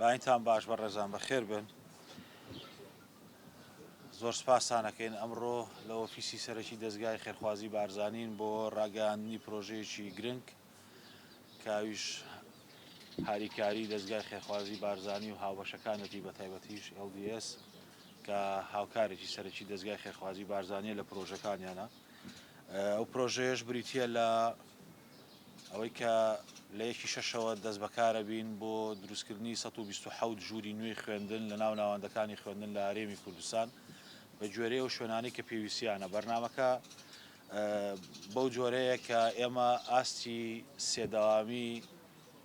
بەینتان باش بەڕێزان بەخێر بن. زۆر سپاستان ئەکەین ئەمڕۆ لە ئۆفیسی سەرەکی دەزگای خێرخوازی بارزانین بۆ ڕاگەیاندنی پرۆژەیەکی گرنگ کە ئەویش هاریکاری دەزگای خێرخوازی بارزانی و هاوبەشەکانەتی بە تایبەتیش LDS کە هاوکارێکی سەرەکی دەزگای خێرخوازی بارزانیە لە پرۆژەکانیانە. ئەو پرۆژەیەش بریتییە لە ئەوەی کە لە یەکی شەشەوە دەست بەکارە بین بۆ دروستکردنی 127 ژووری نوێی خوێندن لە ناو ناوەندەکانی خوێندن لە هەرێمی کوردستان بە گوێرەی ئەو شوێنانەی کە پێویستیانە. بەرنامەکە بەو جۆرەیە کە ئێمە ئاستی سێدەوامی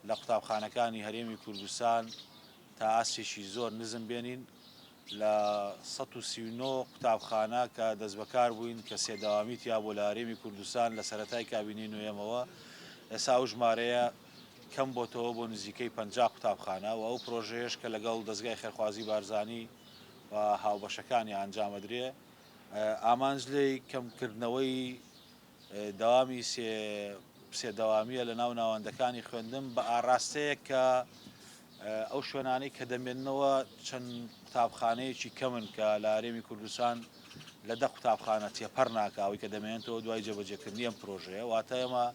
لە قوتابخانەکانی هەرێمی کوردستان تا ئاستێکی زۆر نزم بێنین. لە 139 قوتابخانە کە دەستبەکار بووین کە سێ دەوامی تیا بوو لە هەرێمی کوردستان لە سەرەتای کابینەی نۆیەمەوە ئێستا ئەو ژمارەیە کەم بۆتەوە بۆ نزیکەی 50 قوتابخانە و ئەو پرۆژەیەش کە لەگەڵ دەزگای خێرخوازی بارزانی و هاوبەشەکانی ئەنجامەدرێ ئامانج لێی کەمکردنەوەی دەوامی سێ سێ دەوامییە لە ناو ناوەندەکانی خوێندن بە ئاراستەیەک کە ئەو شوێنانەی کە دەمێننەوە چەند قوتابخانەیەکی کەمن کە لە هەرێمی کوردستان لە دە قوتابخانە تێپەر ناکا ئەوەی کە دەمێنێتەوە دوای جێبەجێکردنی ئەم پرۆژەیە واتە ئێمە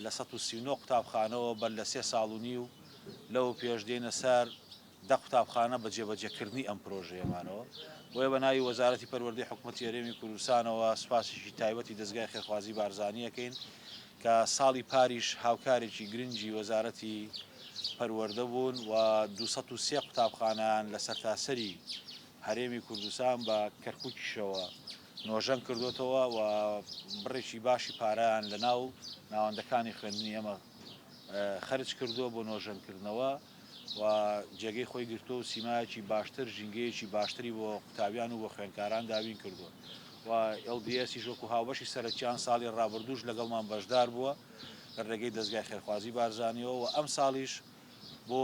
لە 139 قوتابخانەوە بەر لە سێ ساڵ و نیو لەوە پێش دێینە سەر دە قوتابخانە بە جێبەجێکردنی ئەم پرۆژەیەمانەوە، بۆیە بە ناوی وەزارەتی پەروەردەی حکومەتی هەرێمی کوردستانەوە سوپاسێکی تایبەتی دەزگای خێرخوازی بارزانی ئەکەین کە ساڵی پاریش هاوکارێکی گرنگی وەزارەتی پەروەردە بوون و 203 قوتابخانەیان لە سەرتاسەری هەرێمی کوردستان بە کەرکوکیشەوە نۆژەن کردوتەوە و بڕێکی باشی پارەیان لە ناو ناوەندەکانی خوێندنی ئێمە خەرج کردووە بۆ نۆژەنکردنەوە. و جێگەی خۆی گرتووە و سیمایەکی باشتر، ژینگەیەکی باشتری بۆ قوتابیان و بۆ خوێندکاران دابین کردووە و LDS یش وەکو هاوبەشی سەرەکیان ساڵی ڕابردووش لەگەڵمان بەشدار بووە لە ڕێگەی دەزگای خێرخوازی بارزانیەوە و ئەمساڵیش بۆ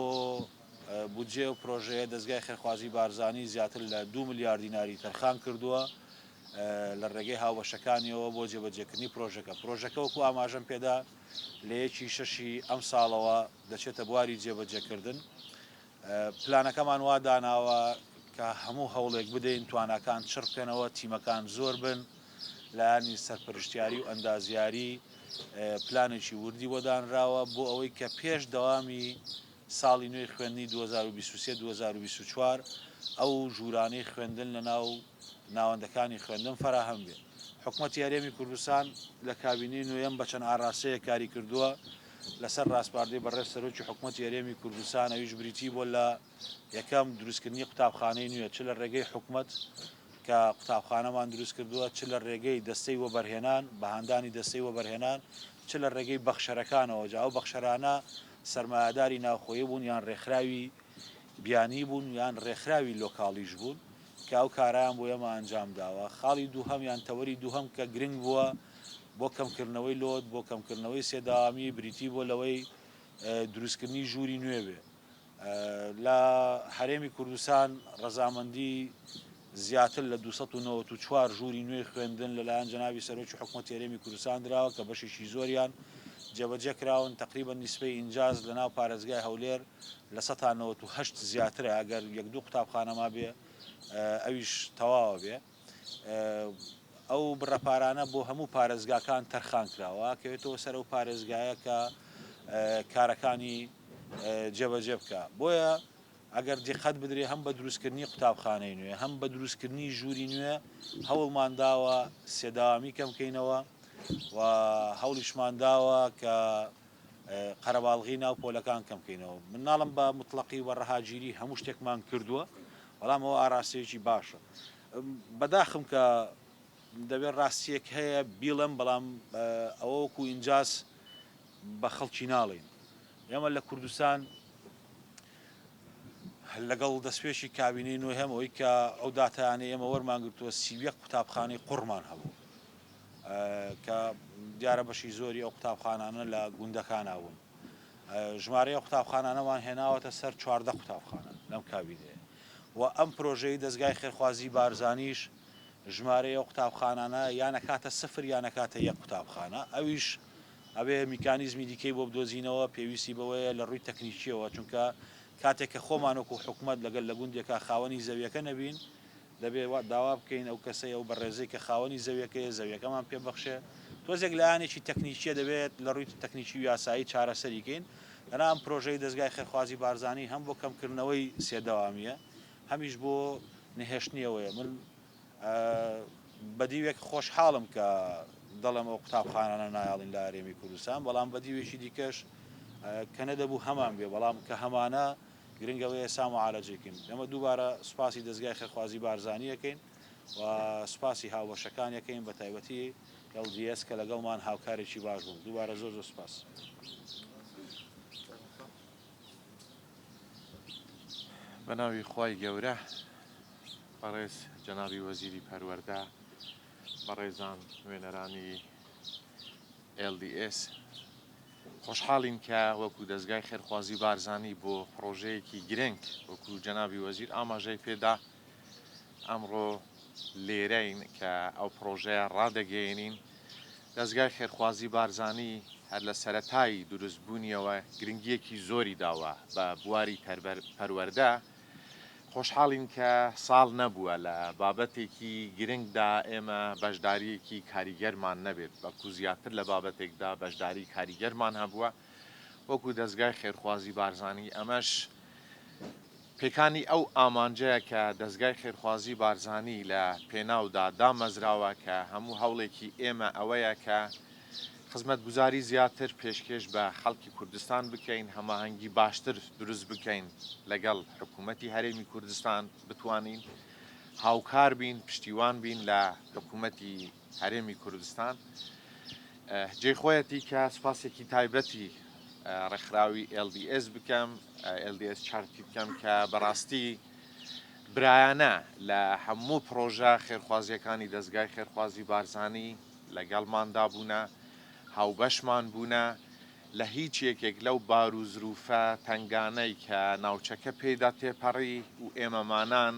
بودجەی ئەو پرۆژەیە دەزگای خێرخوازی بارزانی زیاتر لە دوو ملیار دیناری تەرخان کردووە لە ڕێگەی هاوبەشەکانیەوە بۆ جێبەجێکردنی پرۆژەکە. پرۆژەکە وەکو ئاماژەم پێدا لە یەکی شەشی ئەمساڵەوە دەچێتە بواری جێبەجێکردن. پلانەکەمان وا داناوە کە هەموو هەوڵێک بدەین تواناکان چڕ بکەنەوە، تیمەکان زۆر بن، لایەنی سەرپەرشتیاری و ئەندازیاری پلانێکی وردی بۆ دانراوە بۆ ئەوەی کە پێش دەوامی ساڵی نوێی خوێندنی 2023 2024 ئەو ژوورانەی خوێندن لەناو ناوەندەکانی خوێندن فەراهەم بێت. حکومەتی هەرێمی کوردستان لە کابینەی نۆیەم بە چەند ئاراستەیەک کاری کردووە لەسەر ڕاسپاردەی بەڕێز سەرۆکی حکومەتی هەرێمی کوردستان ئەویش بریتی بووە لە یەکەم دروستکردنی قوتابخانەی نوێ چ لە ڕێگەی حکومەت کە قوتابخانەمان دروست کردووە چ لە ڕێگەی دەستەی وەبەرهێنان بە هاندانی دەستەی وەبەرهێنان چ لە ڕێگەی بەخشەرەکانەوە جا ئەو بەخشەرانە سەرمایەداری ناوخۆیی بوون یان ڕێکخراوی بیانی بوون یان ڕێکخراوی لۆکاڵیش بوون کە ئەو کارەیان بۆ ئێمە ئەنجام داوە. خاڵی دووهەم یان تەوەری دووهەم کە گرنگ بووە بۆ کەمکردنەوەی لۆد، بۆ کەمکردنەوەی سێداوامی بریتی بووە لەوەی دروستکردنی ژووری نوێ بێ. لە هەرێمی کوردستان ڕەزامەندی زیاتر لە 294 ژووری نوێی خوێندن لەلایەن جەنابی سەرۆکی حکومەتی هەرێمی کوردستان دراوە کە بەشێکی زۆریان جێبەجێ کراون، تەقریبەن نیسبەی ئینجاز لەناو پارێزگای هەولێر 98% زیاترە، ئەگەر یەک دوو قوتابخانە مابێ ئەویش تەواوە بێ. ئەو بڕە پارانە بۆ هەموو پارێزگاکان تەرخان کراوە، کەوێتەوە سەر ئەو پارێزگایە کە کارەکانی جێبەجێ بکا. بۆیە ئەگەر دیقەت بدرێ هەم بە دروستکردنی قوتابخانەی نوێ هەم بە دروستکردنی ژووری نوێ هەوڵمان داوە سێداوامی کەم کەینەوە و هەوڵیشمان داوە کە قەرەباڵغی ناو پۆلەکان کەم کەینەوە. من ناڵم بە متڵەقی و بە ڕەهاگیری هەموو شتێکمان کردووە، بەڵام ئەوە ئاراستەیەکی باشە. بەداخم کە دەبێت ڕاستییەک هەیە بیڵێم، بەڵام ئەوە وەکو ئینجاز بە خەڵکی ناڵێین. ئێمە لە کوردستان لەگەڵ دەستپێکی کابینەی نۆیەم ئەوەی کە ئەو داتایانەی ئێمە وەرمان گرتووە 31 قوتابخانەی قوڕمان هەبوو. کە دیارە بەشی زۆری ئەو قوتابخانانە لە گوندەکانا بوون. ژمارەی ئەو قوتابخانانەمان هێناوەتە سەر 14 قوتابخانە لەم کابینەیە و ئەم پرۆژەی دەزگای خێرخوازی بارزانیش ژمارەی ئەو قوتابخانانە یان ئەکاتە سفر یان ئەکاتە یەک قوتابخانە ئەویش ئەبێ میکانیزمی دیکەی بۆ بدۆزینەوە پێویستی بەوەیە لە ڕووی تەکنیکیەوە چونکە. کاتێک کە خۆمان وەکو حکومەت لەگەل لە گوندێکا خاوەنی زەویەکە نەبین دەبێ وا داوا بکەین ئەو کەسەی ئەو بەڕێزەی کە خاوەنی زەویەکەیە زەویەکەمان پێ بەخشێ. تۆزێک لایەنێکی تەکنیکیە دەبێت لە ڕووی تەکنیکی و یاسایی چارەسەری کەین. دەنا ئەم پرۆژەی دەزگای خێرخوازی بارزانی هەم بۆ کەمکردنەوەی سێدەوامیە هەمیش بۆ نەهێشتنی ئەوەیە. من بە دیوێک خۆشحاڵم کە دەڵێم ئەو قوتابخانانە نایەڵین لە هەرێمی کوردستان، بەڵام بە دیوێکی دیکەش کە نەدەبوو هەمان بێ، بەڵام کە هەمانە گرنگ ئەوەیە ئێستا معالەجەی کەین. ئێمە دووبارە سوپاسی دەزگای خێرخوازی بارزانی ئەکەین و سوپاسی هاوبەشەکانی ئەکەین بە تایبەتی LDS کە لەگەڵمان هاوکارێکی باش بوون. دووبارە زۆر زۆر سوپاس. بەناوی خوای گەورە. بەڕێز جەنابی وەزیری پەروەردە، بەڕێزان نوێنەرانی LDS، خۆشحاڵین کە وەکو دەزگای خێرخوازی بارزانی بۆ پڕۆژەیەکی گرنگ وەکو جەنابی وەزیر ئاماژەی پێدا ئەمڕۆ لێرەین کە ئەو پڕۆژەیە ڕادەگەیەنین. دەزگای خێرخوازی بارزانی هەر لە سەرەتای دروستبوونیەوە گرنگییەکی زۆری داوە بە بواری پەروەردە، خۆشحاڵین کە ساڵ نەبووە لە بابەتێکی گرنگدا ئێمە بەشدارییەکی کاریگەرمان نەبێت، بەڵکو زیاتر لە بابەتێکدا بەشداری کاریگەرمان هەبووە وەکو دەزگای خێرخوازی بارزانی، ئەمەش پێکانی ئەو ئامانجەیە کە دەزگای خێرخوازی بارزانی لە پێناودا دامەزراوە کە هەموو هەوڵێکی ئێمە ئەوەیە کە خزمەتگوزاری زیاتر پێشکێش بە خەڵکی کوردستان بکەین، هەماهەنگی باشتر دروست بکەین لەگەڵ حکوومەتی هەرێمی کوردستان، بتوانین هاوکار بین، پشتیوان بین لە حکوومەتی هەرێمی کوردستان. جێی خۆیەتی کە سوپاسێکی تایبەتی ڕێکخراوی LDS بکەم، LDS Charity بکەم کە بەڕاستی برایانە لە هەموو پڕۆژە خێرخوازییەکانی دەزگای خێرخوازی بارزانی لەگەڵماندا بوونە، هاوبەشمان بوونە، لە هیچ یەکێک لەو بار و زروفە تەنگانەی کە ناوچەکە پێیدا تێپەڕی و ئێمەمانان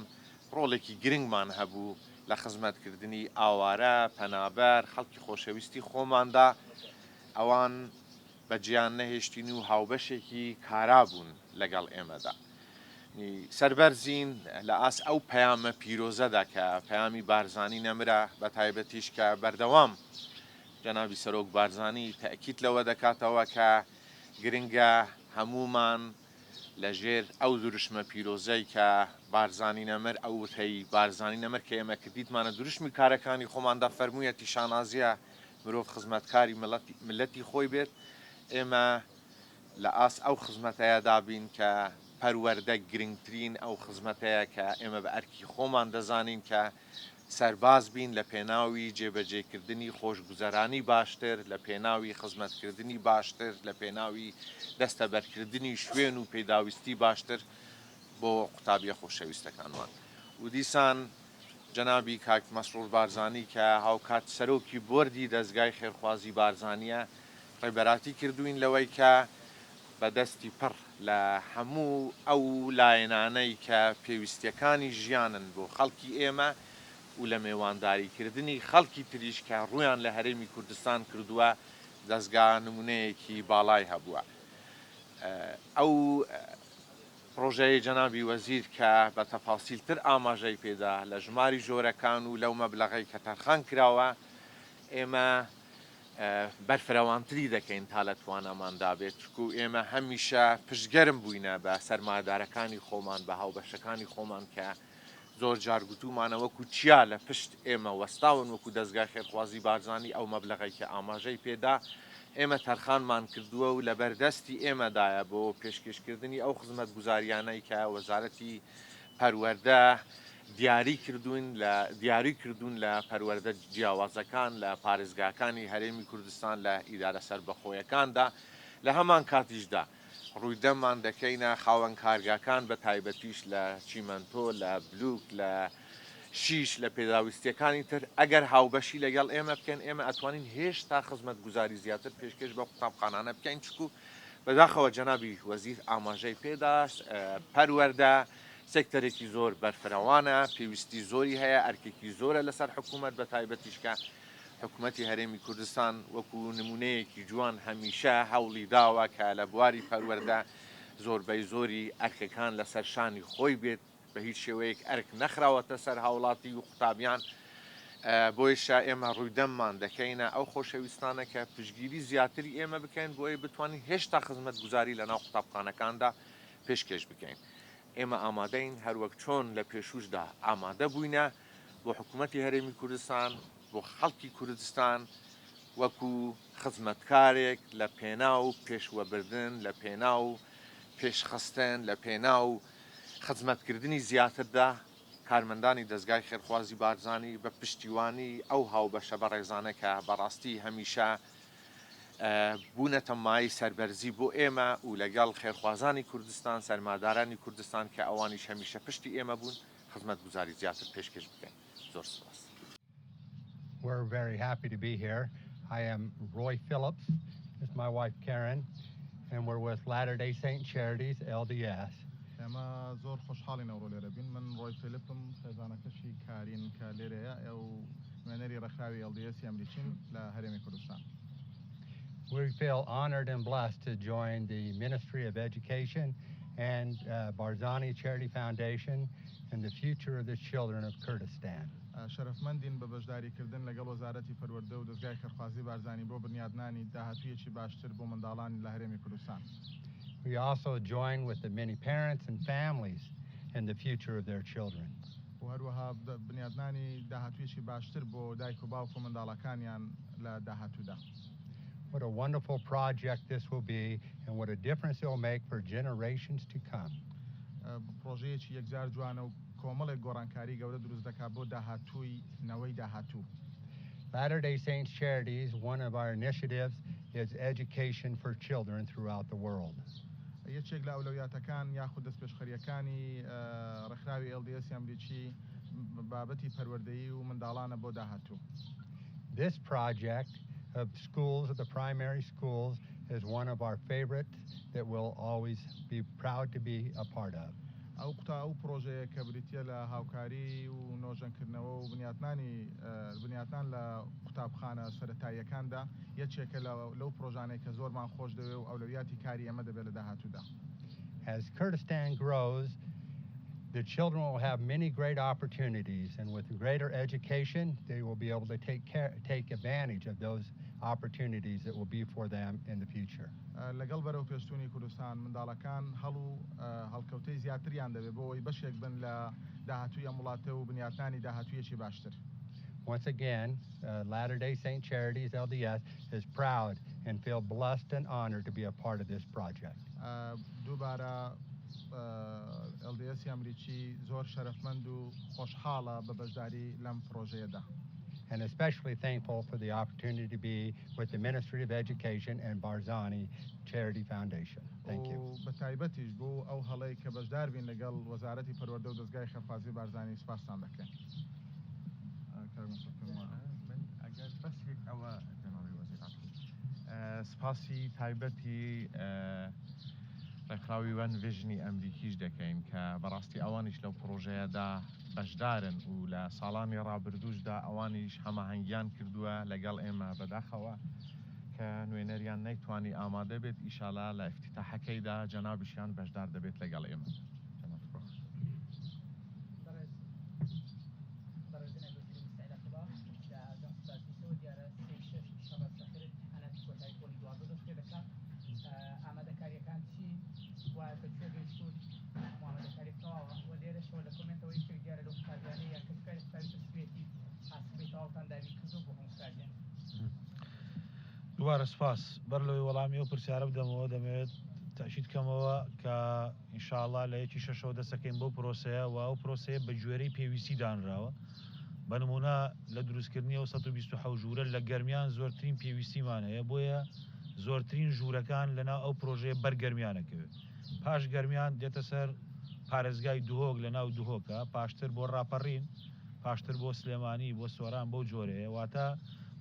ڕۆڵێکی گرنگمان هەبوو لە خزمەتکردنی ئاوارە، پەنابەر، خەڵکی خۆشەویستی خۆماندا، ئەوان بەجێیان نەهێشتین و هاوبەشێکی کارا بوون لەگەڵ ئێمەدا. سەربەرزین لە ئاست ئەو پەیامە پیرۆزەدا کە پەیامی بارزانی نەمرە، بە تایبەتیش کە بەردەوام جەنابی سەرۆک بارزانی تەئکید لەوە دەکاتەوە کە گرنگە هەموومان لە ژێر ئەو دروشمە پیرۆزەی کە بارزانی نەمر، ئەو وتەی بارزانی نەمر کە ئێمە کردیتمانە دروشمی کارەکانی خۆماندا فەرموویەتی شانازیە مرۆڤ خزمەتکاری مللەتی خۆی بێت، ئێمە لە ئاست ئەو خزمەتەیەدا بین کە پەروەردە گرنگترین ئەو خزمەتەیە کە ئێمە بە ئەرکی خۆمان دەزانین کە سەرباز بین لە پێناوی جێبەجێکردنی خۆشگوزەرانی باشتر، لە پێناوی خزمەتکردنی باشتر، لە پێناوی دەستەبەرکردنی شوێن و پێداویستی باشتر بۆ قوتابیە خۆشەویستەکانمان و دیسان جەنابی کاک مەسرور بارزانی کە هاوکات سەرۆکی بۆردی دەزگای خێرخوازی بارزانیە ڕێبەراتی کردووین لەوەی کە بە دەستی پڕ لە هەموو ئەو لایەنانەی کە پێویستیەکانی ژیانن بۆ خەڵکی ئێمە و لە مێوانداریکردنی خەڵکی تریش کە ڕوویان لە هەرێمی کوردستان کردووە دەزگا نمونەیەکی باڵای هەبووە. ئەو پڕۆژەیەی جەنابی وەزیر کە بە تەفاسیلتر ئاماژەی پێدا لە ژماری ژۆرەکان و لەو مەبلەغەی کە تەرخان کراوە ئێمە بەرفرەوانتری دەکەین تا لە تواناماندا بێت، چونکو ئێمە هەمیشە پشتگەرم بووینە بە سەرمایەدارەکانی خۆمان، بە هاوبەشەکانی خۆمان کە زۆر جار گوتوومانە وەکو چیا لە پشت ئێمە وەستاون، وەکو دەزگای خێرخوازی بارزانی ئەو مەبلەغەی کە ئاماژەی پێدا ئێمە تەرخانمان کردووە و لەبەردەستی ئێمەدایە بۆ پێشکێشکردنی ئەو خزمەتگوزاریانەی کە وەزارەتی پەروەردە دیاری کردوون لە دیاری کردوون لە پەروەردە جیاوازەکان لە پارێزگاکانی هەرێمی کوردستان لە ئیدارە سەربەخۆیەکاندا لە هەمان کاتیشدا ڕوویدەممان دەکەینە خاوەن کارگاکان بە تایبەتیش لە چیمەنتۆ لە بلوک لە شیش لە پێداویستیەکانی تر ئەگەر هاوبەشی لەگەڵ ئێمە بکەن ئێمە ئەتوانین هێشتا خزمەتگوزاری زیاتر پێشکێش بە قوتابخانانە بکەین چکو بەداخەوە جەنابی وەزیر ئاماژەی پێدا پەروەردە سێکتەرێکی زۆر بەرفرەوانە، پێویستی زۆری هەیە، ئەرکێکی زۆرە لەسەر حکوومەت، بە تایبەتیش کە حکوومەتی هەرێمی کوردستان وەکوو نموونەیەکی جوان هەمیشە هەوڵی داوە کە لە بواری پەروەردە زۆربەی زۆری ئەرکەکان لەسەر شانی خۆی بێت، بە هیچ شێوەیەک ئەرک نەخراوەتە سەر هاوڵاتی و قوتابیان، بۆیشە ئێمە ڕوویدەممان دەکەینە ئەو خۆشەویستانە کە پشتگیری زیاتری ئێمە بکەن بۆیە بتوانین هێشتا خزمەتگوزاری لەناو قوتابخانەکاندا پێشکێش بکەین. ئێمە ئامادەین هەروەک چۆن لە پێشووشدا ئامادە بووینە بۆ حکوومەتی هەرێمی کوردستان، بۆ خەڵکی کوردستان وەکو خزمەتکارێک لە پێناو پێشوەبردن، لە پێناو پێشخستن، لە پێناو خزمەتکردنی زیاتردا، کارمەندانی دەزگای خێرخوازی بارزانی بە پشتیوانی ئەو هاوبەشە بەڕێزانە کە بەڕاستی هەمیشە بوونەتە مایەی سەربەرزی بۆ ئێمە و لەگەڵ خێرخوازانی کوردستان، سەرمادارانی کوردستان کە ئەوانیش هەمیشە پشتی ئێمە بوون، خزمەتگوزاری زیاتر پێشکێش بکەین. زۆر سوپاس. We're very happy to be here. I am Roy Phillips. This is my wife Karen, and we're with Latter-day Saint Charities, LDS. ئێمە زۆر خۆشحاڵین ئەوڕۆ لێرە بین. من ڕۆی فیلیپم، خێزانەکەشی کارین کە لێرەیە، ئەو نوێنەری ڕێکخراوی LDS ی ئەمریکین لە هەرێمی کوردستان. We feel honored and blessed to join the Ministry of Education and Barzani Charity Foundation in the future of the children of Kurdistan. شەرەفمەندین بە بەشداریکردن لەگەڵ وەزارەتی پەروەردە و دەزگای خێرخوازی بارزانی بۆ بنیادنانی داهاتوویەکی باشتر بۆ منداڵان لە هەرێمی کوردستان. We also join with the many parents and families in the future of their children. و هەروەها بنیادنانی داهاتوویەکی باشتر بۆ دایک و باوک و منداڵەکانیان لە داهاتوودا. What a wonderful project this will be and what a difference it will make for generations to come. پرۆژەیەکی یەکجار جوانە و کۆمەڵێک گۆڕانکاری گەورە دروست دەکات بۆ داهاتووی نەوەی داهاتوو. Latter-day Saints Charities, one of our initiatives is education for children throughout the world. یەکێک لە ئەولەویاتەکان یاخود دەستپێشخەریەکانی ڕێکخراوی LDS ئەمریکی بابەتی پەروەردەیی و منداڵانە بۆ داهاتوو. This project of schools, of the primary schools, is one of our favorites that we'll always be proud to be a part of. ئەو قوتا ئەو پرۆژەیە کە بریتە لە هاوکاری و نۆژەنکردنەوە و بنیاتنانی بنیاتنان لە قوتابخانە سەرەتاییەکاندا یەکێکە لەو پرۆژانەی کە زۆرمان خۆش دەوێ و ئەولەویاتی کاری ئێمە دەبێت لە داهاتوودا. As Kurdistan grows, the children will have many great opportunities, and with greater education, they will be able to take care, take advantage of those opportunities that will be for them in the future. لەگەڵ بەرەو پێشچوونی کوردستان منداڵەکان هەڵ و هەڵکەوتەی زیاتریان دەبێت بۆ ئەوەی بەشێک بن لە داهاتووی ئەم وڵاتە و بنیاتنانی داهاتوویەکی باشتر. Once again, Latter-day Saint Charities LDS is proud and feel blessed and honored to be a part of this project. دووبارە LDS ئەمریکی زۆر شەرەفمەند و خۆشحاڵە بە بەشداری لەم پرۆژەیەدا. And especially thankful for the opportunity to be with the Ministry of Education and Barzani Charity Foundation. Thank you. بە تایبەتیش بۆ ئەو هەڵەی کە بەشدار بین لەگەڵ وەزارەتی پەروەردە و دەزگای خێرخوازی بارزانی سپاستان دەکەین. من ئەگەر بەس یەک ئەوە جەنابی وەزیر سپاسی تایبەتی ڕێکخراوی One Vision ی ئەمریکیش دەکەین کە بەڕاستی ئەوانیش لەو پرۆژەیەدا بەشدارن و لە ساڵانی ڕابردووشدا ئەوانیش هەماهەنگیان کردووە لەگەڵ ئێمە. بەداخەوە کە نوێنەریان نەیتوانی ئامادە بێت، ئیشاڵا لە ئیفتیتاحەکەیدا جەنابیشیان بەشدار دەبێت لەگەڵ ئێمە. بەڕێزنە وەزیری مستعد عەبدوڵا لە ئاژانسی بازنیسەوە دیارە 3 6 ئیشەڵا سەفر امتحاناتی کۆتایی پۆلی 12 دەست پێ دەکات، ئامادەکاریەکان چین و بە کوێ گەیشتوون؟ هەموو ئامادەکاری تەواوە؟ و لێرەشەوە لە comment ەوە یەکێک دیارە لەو قوتابیانەی یان کەسوکاری قوتابی پرسوێتی حاسبەی تەواوتان دابین کردو بۆ هەموو قوتابیان؟ دووبارە سپاس. بەر لەوەی وەڵامی ئەو پرسیارە بدەمەوە، دەمەوێت تەئکید کەمەوە کە ئینشاءڵڵا لە 1/6ەوە دەستەکەین بەو پرۆسەیە و ئەو پرۆسەیە بە گوێرەی پێویستی دانراوە. بە نمونە لە دروستکردنی ئەو 127 ژوورە لە گەرمیان زۆرترین پێویستیمان هەیە، بۆیە زۆرترین ژوورەکان لەناو ئەو پرۆژەیە بەر گەرمیانەکەوێت. پاش گەرمیان دێتە سەر پارێزگای دهۆک لە ناو دهۆکە، پاشتر بۆ ڕاپەڕین، پاشتر بۆ سلێمانی، بۆ سۆران، بەو جۆرەیە. واتە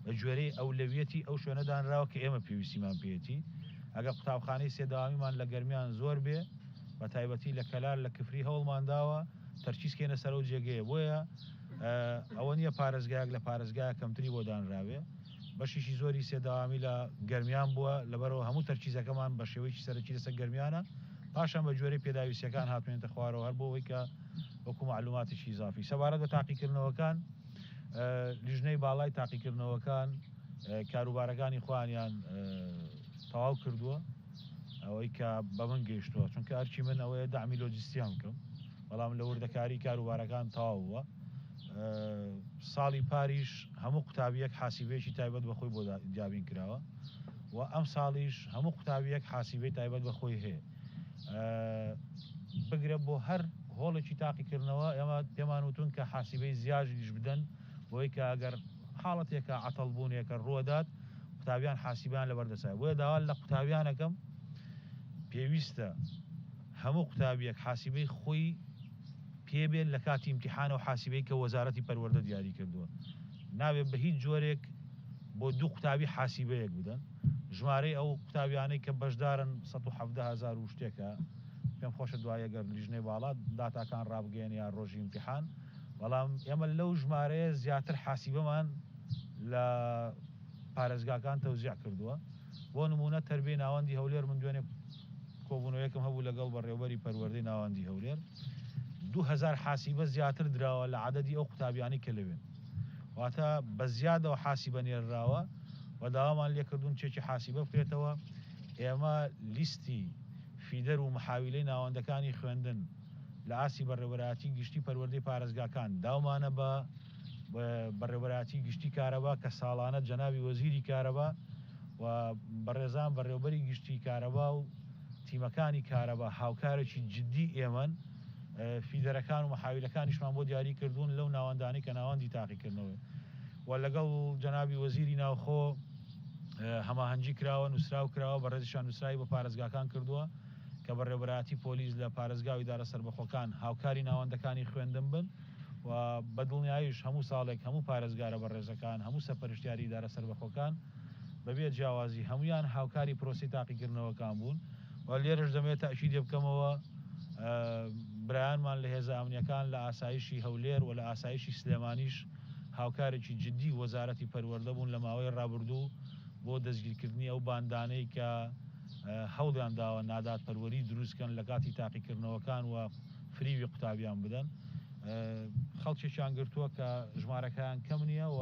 بە گوێرەی ئەولەویەتی ئەو شوێنە دانراوە کە ئێمە پێویستیمان پێیەتی. ئەگەر قوتابخانەی سێدەوامیمان لە گەرمیان زۆر بێ، بە تایبەتی لە کەلار، لە کفری، هەوڵمان داوە تەرکیزکەینە سەر ئەو جێگەیە. بۆیە ئەوە نییە پارێزگایەک لە پارێزگایە کەمتری بۆ دانراوێ. بەشێکی زۆری سێدەوامی لە گەرمیان بووە، لەبەرەوە هەموو تەرکیزەکەمان بە شێوەیەکی سەرەکی لەسەر گەرمیانە. پاشان بە گوێرەی پێداویستیەکان هاتوینەتە خوارەوە هەر بۆ ئەوەی کە وەکو مەعلوماتێکی ئیزافی سەبارەت بە تاقیکردنەوەکان لیژنەی باڵای تاقیکردنەوەکان کاروبارەکانی خۆیانیان تەواو کردووە ئەوەی کە بە من گەیشتووە چونکە ئەرکی من ئەوەیە دەعمی لۆجستیان بکەم بەڵام لە وردەکاری کاروبارەکان تەواو بووە ساڵی پاریش هەموو قوتابیەک حاسیبەیەکی تایبەت بە خۆی بۆ دابین کراوە و ئەم ساڵیش هەموو قوتابیەک حاسیبەی تایبەت بە خۆی هەیە بگرە بۆ هەر هۆڵێکی تاقیکردنەوە ئێمە پێمان وتون کە حاسیبەی زیاژیش بدەن بۆی کە ئەگەر حاڵەتێکە عەتەڵ بوونێکە ڕووەدات قوتابیان حاسیبیان لەبەر دەسایە بۆیە داوا لە قوتابیانەکەم پێویستە هەموو قوتابیەک حاسیبەی خۆی پێ بێت لە کاتی ئیمتیحان ئەو حاسیبەی کە وەزارەتی پەروەردە دیاری کردووە نابێت بە هیچ جۆرێک بۆ دوو قوتابی حاسیبەیەک بدەن ژمارەی ئەو قوتابیانەی کە بەشدارن 117 هەزار و شتێکە پێم خۆشە دوای ئەگەر لیژنەی باڵا داتاکان ڕابگەیەنێ یا ڕۆژی ئیمتیحان بەڵام ئێمە لەو ژمارەیە زیاتر حاسیبەمان لە پارێزگاکان تەوزیع کردووە بۆ نموونە تەربیەی ناوەندی هەولێر من دوێنێ کۆبوونەوەیەکم هەبوو لەگەڵ بەڕێوەبەری پەروەردەی ناوەندی هەولێر 2000 حاسیبە زیاتر دراوە لە عەدەدی ئەو قوتابیانەی کە لەوێن واتە بە زیادەوە حاسیبە نێرراوە و داوامان لێکردوون چێکی حاسیبە بکرێتەوە ئێمە لیستی فیدەر و محاویلەی ناوەندەکانی خوێندن لە ئاستی بەڕێوەبەرایەتی گشتی پەروەردەی پارێزگاکان داومانە بە بەڕێوەبەرایەتی گشتی کارەبا کە ساڵانە جەنابی وەزیری کارەبا و بەڕێزان بەڕێوەبەری گشتی کارەبا و تیمەکانی کارەبا هاوکارێکی جدی ئێمەن فیدەرەکان و محاویلەکانیشمان بۆ دیاری کردوون لەو ناوەندانەی کە ناوەندی تاقیکردنەوەی و لەگەڵ جەنابی وەزیری ناوخۆ هەماهەنگی کراوە نووسراو کراوە بەڕێزیشان نووسراوی بە پارێزگاکان کردووە کە بەڕێوەبەرایەتی پۆلیس لە پارێزگا و ئیدارە سەربەخۆکان هاوکاری ناوەندەکانی خوێندن بن و بە دڵنیاییش هەموو ساڵێک هەموو پارێزگارە بەڕێزەکان، هەموو سەرپەرشتیاری ئیدارە سەربەخۆکان بەبێ جیاوازی هەموویان هاوکاری پرۆسەی تاقیکردنەوەکان بوون و لێرەش دەمەوێت تەئکیدێ بکەمەوە برایانمان لە هێزە ئەمنیەکان لە ئاسایشی هەولێر و لە ئاسایشی سلێمانیش هاوکارێکی جدی وەزارەتی پەروەردە بوون لە ماوەی ڕابردوو بۆ دەستگیرکردنی ئەو باندانەی کە هەوڵیان داوە نادادپەروەری دروست کەن لە کاتی تاقیکردنەوەکان و فریوی قوتابیان بدەن خەڵکێکیان گرتووە کە ژمارەکەیان کەم نییە و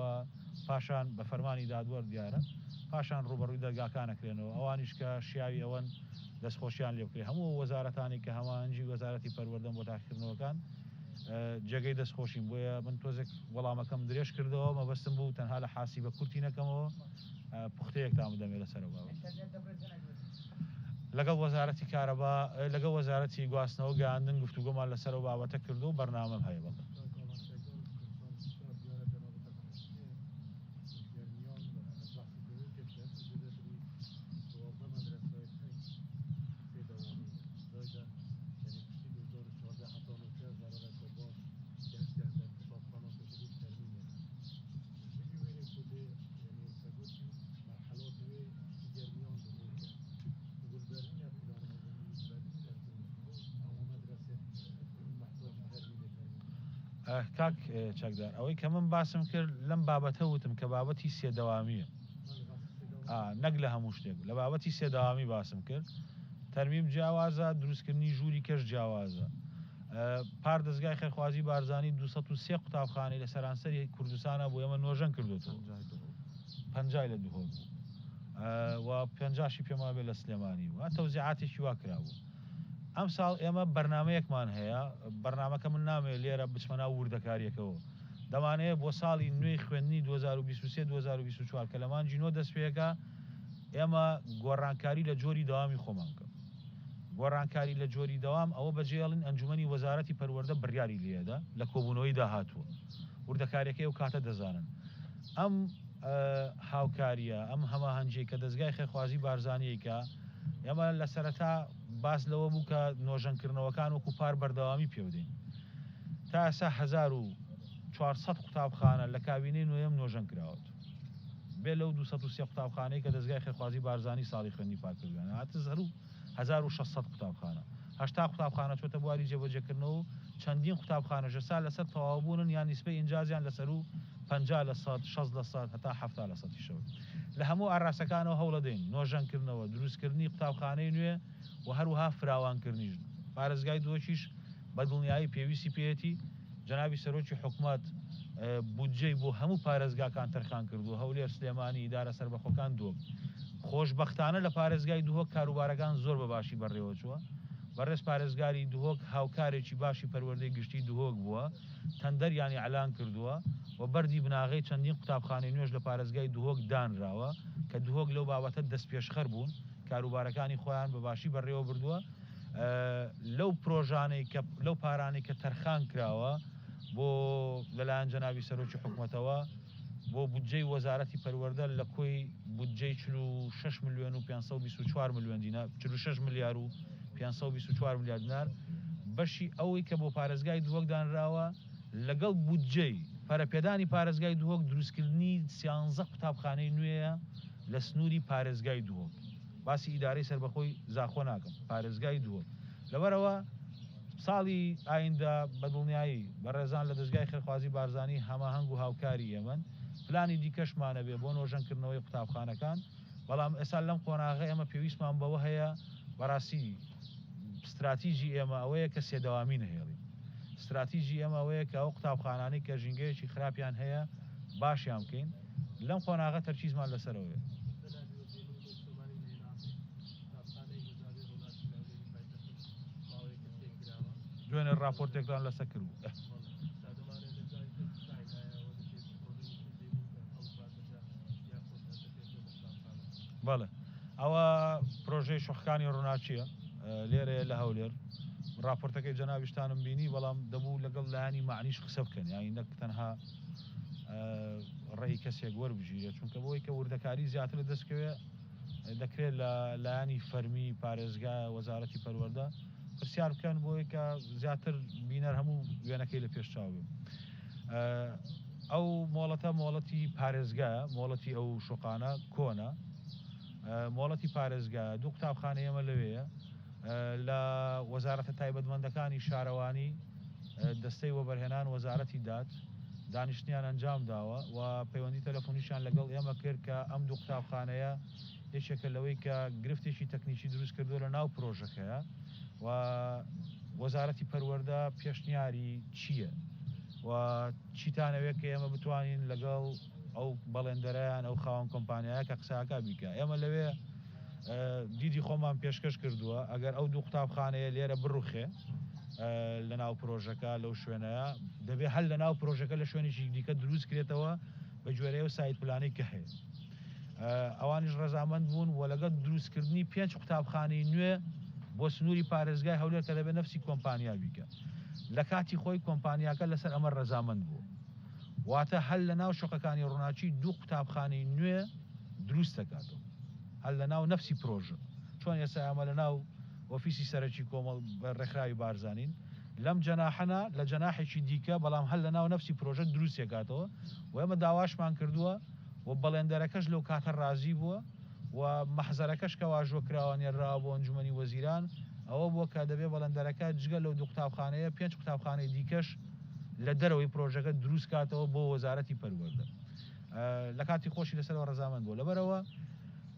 پاشان بە فەرمانی دادوەر دیارە پاشان ڕووبەڕووی دەرگاکان ئەکرێنەوە ئەوانیش کە شیاوی ئەوەن دەستخۆشیان لێ بکرێت هەموو وەزارەتانی کە هەماهەنگی وەزارەتی پەروەردەن بۆ تاقیکردنەوەکان جێگەی دەستخۆشین بۆیە من تۆزێک وەڵامەکەم درێژ کردەوە مەبەستم بوو تەنها لە حاسیبە کورتی نەکەمەوە پوختەیەکتان بدەمێ لەسەر ئەو بابەتە. لەگەڵ وەزارەتی کارەبا لەگەڵ وەزارەتی گواستنەوە گەیاندن گفتوگۆمان لەسەر ئەو بابەتە کردووە و بەرنامەم هەیە بەڵێ. کاک چەکدار ئەوەی کە من باسم کرد لەم بابەتە وتم کە بابەتی سێدەوامیە نەک لە هەموو شتێک لە بابەتی سێداوامی باسم کرد تەرمیم جیاوازە دروستکردنی ژووری کەش جیاوازە پار دەزگای خێرخوازی بارزانی 203 قوتابخانەی لە سەرانسەری کوردستانە بۆ ئێمە نۆژەن کردوێتەوە پەنجای لە دهۆک بوو و پەنجاشی پێم وابێ لە سلێمانی و تەوزیعاتێکی وا کرابوو ئەمساڵ ئێمە بەرنامەیەکمان هەیە بەرنامەکە من نامەوێت لێرە بچمە ناو وردەکاریەکەوە دەمانەیە بۆ ساڵی نوێی خوێندنی 2023 2024 کە لە مانگی نۆ دەست پێکا ئێمە گۆڕانکاری لە جۆری دەوامی خۆمان بکەم گۆڕانکاری لە جۆری دەوام ئەوە بەجێڵین ئەنجومەنی وەزارەتی پەروەردە بڕیاری لێدا لە کۆبوونەوەی داهاتووە وردەکاریەکەی ئەو کاتە دەزانن ئەم هاوکاریە ئەم هەماهەنگیەی کە دەزگای خێرخوازی بارزانی ئەیکا ئێمە لە سەرەتا باس لەوە بوو کە نۆژەنکردنەوەکان وەکو پار بەردەوامی پێ بدەین تا ئێستا 1400 قوتابخانە لە کابینەی نۆیەم نۆژەن کراوەت بێ لەو 203 قوتابخانەی کە دەزگای خێرخوازی بارزانی ساڵی خوێندنی پار کردویانە هاتە زەرو 1600 قوتابخانە 80 قوتابخانە چۆتە بواری جێبەجێکردنەوە و چەندین قوتابخانەش ئێستا لەسەر تەواوبوونن یان نیسبەی ئینجازیان لەسەروو 50 لە سەد، 60 لە سەد هەتا 70 لە سەدیشەوە. لە هەموو ئاراستەکانەوە هەوڵەدەین، نۆژەنکردنەوە، دروستکردنی قوتابخانەی نوێ و هەروەها فراوانکردنیش پارێزگای دهۆکیش بە دڵنیایی پێویستی پێیەتی، جەنابی سەرۆکی حکومەت بودجەی بۆ هەموو پارێزگاکان تەرخان کردووە، هەولێر، سلێمانی، ئیدارە سەربەخۆکان، دهۆک. خۆشبەختانە لە پارێزگای دهۆک کاروبارەکان زۆر بە باشی بەڕێوەچووە، بەڕێز پارێزگاری دهۆک هاوکارێکی باشی پەروەردەی گشتی دهۆک بووە، تەندەریان ئیعلان کردووە و بەردی بناغەی چەندین قوتابخانەی نوێش لە پارێزگای دهۆک دانراوە کە دهۆک لەو بابەتە دەستپێشخەر بوون، کاروبارەکانی خۆیان بە باشی بەڕێوە بردووە. لەو پرۆژانەی کە لەو پارانەی کە تەرخان کراوە بۆ لەلایەن جەنابی سەرۆکی حکومەتەوە بۆ بودجەی وەزارەتی پەروەردە لە کۆی بودجەی 46 ملیۆن و 524 ملیۆن دینار 46 ملیار و 524 ملیار دینار بەشی ئەوەی کە بۆ پارێزگای دهۆک دانراوە لەگەڵ بودجەی پەرەپێدانی پارێزگای دهۆک دروستکردنی سیانزە قوتابخانەی نوێیە لە سنووری پارێزگای دهۆک. باسی ئیدارەی سەربەخۆی زاخۆ ناکەم، پارێزگای دهۆک. لەبەرئەوە ساڵی ئایندە بە دڵنیایی بەڕێزان لە دەزگای خێرخوازی بارزانی هەماهەنگ و هاوکاری ئێمەن، پلانی دیکەشمان هەبێ بۆ نۆژەنکردنەوەی قوتابخانەکان، بەڵام ئێستا لەم قۆناغە ئێمە پێویستمان بەوە هەیە بەڕاستی ستراتیجی ئێمە ئەوەیە کە سێدەوامی نەهێڵین. ستراتیجی ئێمە ئەوەیە کە ئەو قوتابخانانەی کە ژینگەیەکی خراپیان هەیە باشیان بکەین. لەم قۆناغە تەرکیزمان لەسەر ئەوەیە. جەنابی وەزیر من بۆ سۆمانی نەهێن عەزیز، قوتابخانەی وەزارەی ڕووناکی لە هەولێری پایتەخت ماوەیەکە تێکدراوە. دوێنێ ڕاپۆرتێکتان لەسەر کردبوو. بەڵێ جا دەمانەوێت لە زاری تۆ بزانین ئایا ئەوە دەکرێت پڕۆژەی نیشتەجێبوون بە خەڵک باتەجا یاخود هەر دەکرێتەوە بە قوتابخانە؟ بەڵێ ئەوە پرۆژەی شوقەکانی ڕووناکییە لێرەیە لە هەولێر. ڕاپۆرتەکەی جەنابیشتانم بینی، بەڵام دەبوو لەگەڵ لایەنی مەعنیش قسە بکەن، یانی نەک تەنها ڕێی کەسێک وەربگیرێت، چونکە بۆی کە وردەکاری زیاتر دەست بکەوێت دەکرێت لە لایەنی فەرمی پارێزگا وەزارەتی پەروەردە پرسیار بکەن بۆی کە زیاتر بینەر هەموو وێنەکەی لە پێش چاو بێ. ئەو مۆڵەتە مۆڵەتی پارێزگایە، مۆڵەتی ئەو شوقانە کۆنە، مۆڵەتی پارێزگایە، دوو قوتابخانە ئێمە لەوێیە، لە وەزارەتە تایبەتمەندەکانی شارەوانی، دەستەی وەبەرهێنان، وەزارەتی داد دانیشتنیان ئەنجام داوە و پەیوەندی تەلەفۆنیشیان لەگەڵ ئێمە کرد کە ئەم دوو قوتابخانەیە یەکێکە لەوەی کە گرفتێکی تەکنیکی دروست کردووە لە ناو پرۆژەکەیە و وەزارەتی پەروەردە پێشنیاری چییە و چیتانەوێت کە ئێمە بتوانین لەگەڵ ئەو بەڵێندەرەیان ئەو خاوەن کۆمپانیایە کە قسەکە بیکە ئێمە لەوێ دیدی خۆمان پێشکەش کردووە ئەگەر ئەو دوو قوتابخانەیە لێرە بڕوخێ لە ناو پرۆژەکە لەو شوێنەیە دەبێ هەر لە ناو پرۆژەکە لە شوێنێکی دیکە دروست کرێتەوە بە گوێرەی ئەو site plan ەی کە هەیە ئەوانیش ڕەزامەند بوون و لەگەڵ دروستکردنی پێنج قوتابخانەی نوێ بۆ سنووری پارێزگای هەولێر کە دەبێت نەفسی کۆمپانیا بیکە لە کاتی خۆی کۆمپانیاکە لەسەر ئەمە ڕەزامەند بوو واتە هەر لە ناو شوقەکانی ڕووناکی دوو قوتابخانەی نوێ دروست دەکاتەوە هەر لە ناو نەفسی پرۆژە چۆن ئێستا ئێمە لە ناو ئۆفیسی سەرەکی کۆمەڵ ڕێکخراوی بارزانین لەم جەناحەنا لە جەناحێکی دیکە بەڵام هەر لە ناو نەفسی پرۆژە دروستێکاتەوە و ئێمە داواشمان کردووە و بەڵێندەرەکەش لەو کاتە ڕازی بووە و مەحزەرەکەش کە واژۆ کراوە نێرراوە بۆ ئەنجومەنی وەزیران ئەوە بووە کە دەبێ بەڵێندەرەکە جگە لەو دوو قوتابخانەیە پێنج قوتابخانەی دیکەش لە دەرەوەی پرۆژەکە دروست کاتەوە بۆ وەزارەتی پەروەردە. لە کاتی خۆشی لەسەرەوە ڕەزامەند بووە لەبەرئەوە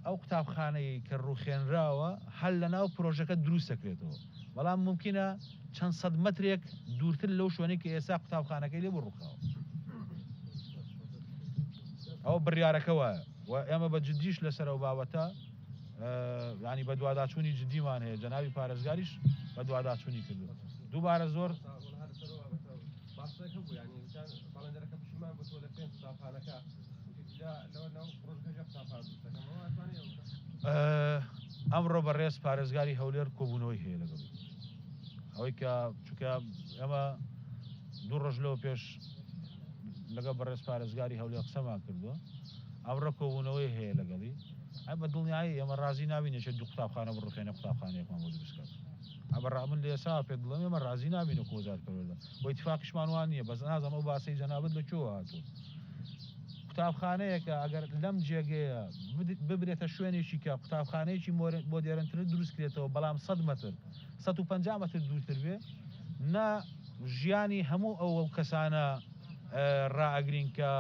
ئەو قوتابخانەی کە ڕوخێنراوە هەر لەناو پرۆژەکە دروست دەکرێتەوە بەڵام مومکینە چەند سەد مەترێک دوورتر لەو شوێنەی کە ئێستا قوتابخانەکەی لێ بوو ڕوخاوە ئەوە بڕیارەکە وایە و ئێمە بە جدیش لەسەر ئەو بابەتە ینی بەدواداچوونی جدیمان هەیە جەنابی پارێزگاریش بەدواداچوونی کردو دووبارە زۆر ئەمڕۆ بەڕێز پارێزگاری هەولێر کۆبوونەوەی هەیە لەگەڵی ئەوەی کە چونکە ئەمە دوو ڕۆژ لەوە پێش لەگەڵ بەڕێز پارێزگاری هەولێر قسەمان کردووە ئەمڕۆ کۆبوونەوەی هەیە لەگەڵی ئەی بە دڵنیایی ئێمە ڕازی نابین یەکێ دوو قوتابخانە بڕوخێنێ قوتابخانەیەکمان بۆ دروست کات ئەبە من لە ئێستا پێت بڵێم ئێمە ڕازی نابین وەکو وەزارەت پەروەردە و ئیتفاقیشمان وا نییە بەس نازانم ئەو باسەی جەنابت لە کوێوە هاتووە قوتابخانەیەکە ئەگەر لەم جێگەیە ببرێتە شوێنێکی کە قوتابخانەیەکی مۆدێرنتر دروست کرێتەوە بەڵام 100 مەتر 150 مەتر دوورتر بێ نە ژیانی هەموو ئەو کەسانە ڕائەگرین کە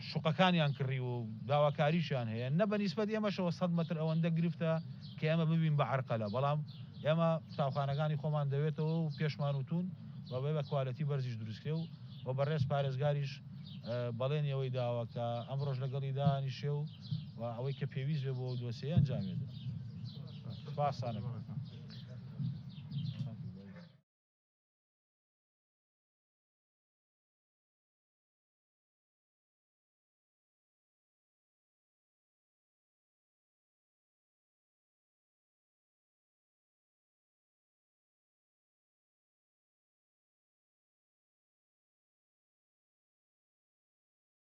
شوقەکانیان کڕیوە و داواکاریشیان هەیە، نە بە نیسبەت ئێمەشەوە سەد مەتر ئەوەندە گرفتە کە ئێمە ببین بە عەرقەلە، بەڵام ئێمە قوتابخانەکانی خۆمان دەوێتەوە و پێشمان وتوون و بێ بە کوالێتی بەرزیش دروستکرێ و و بەڕێز پارێزگاریش بەڵێنی ئەوەی داوە کە ئەمڕۆش لەگەڵی دانیشێ و و ئەوەی کە پێویست بێ بۆ ئەو دۆسیەیە ئەنجامی بدەن. سوپاستان ئەکەم.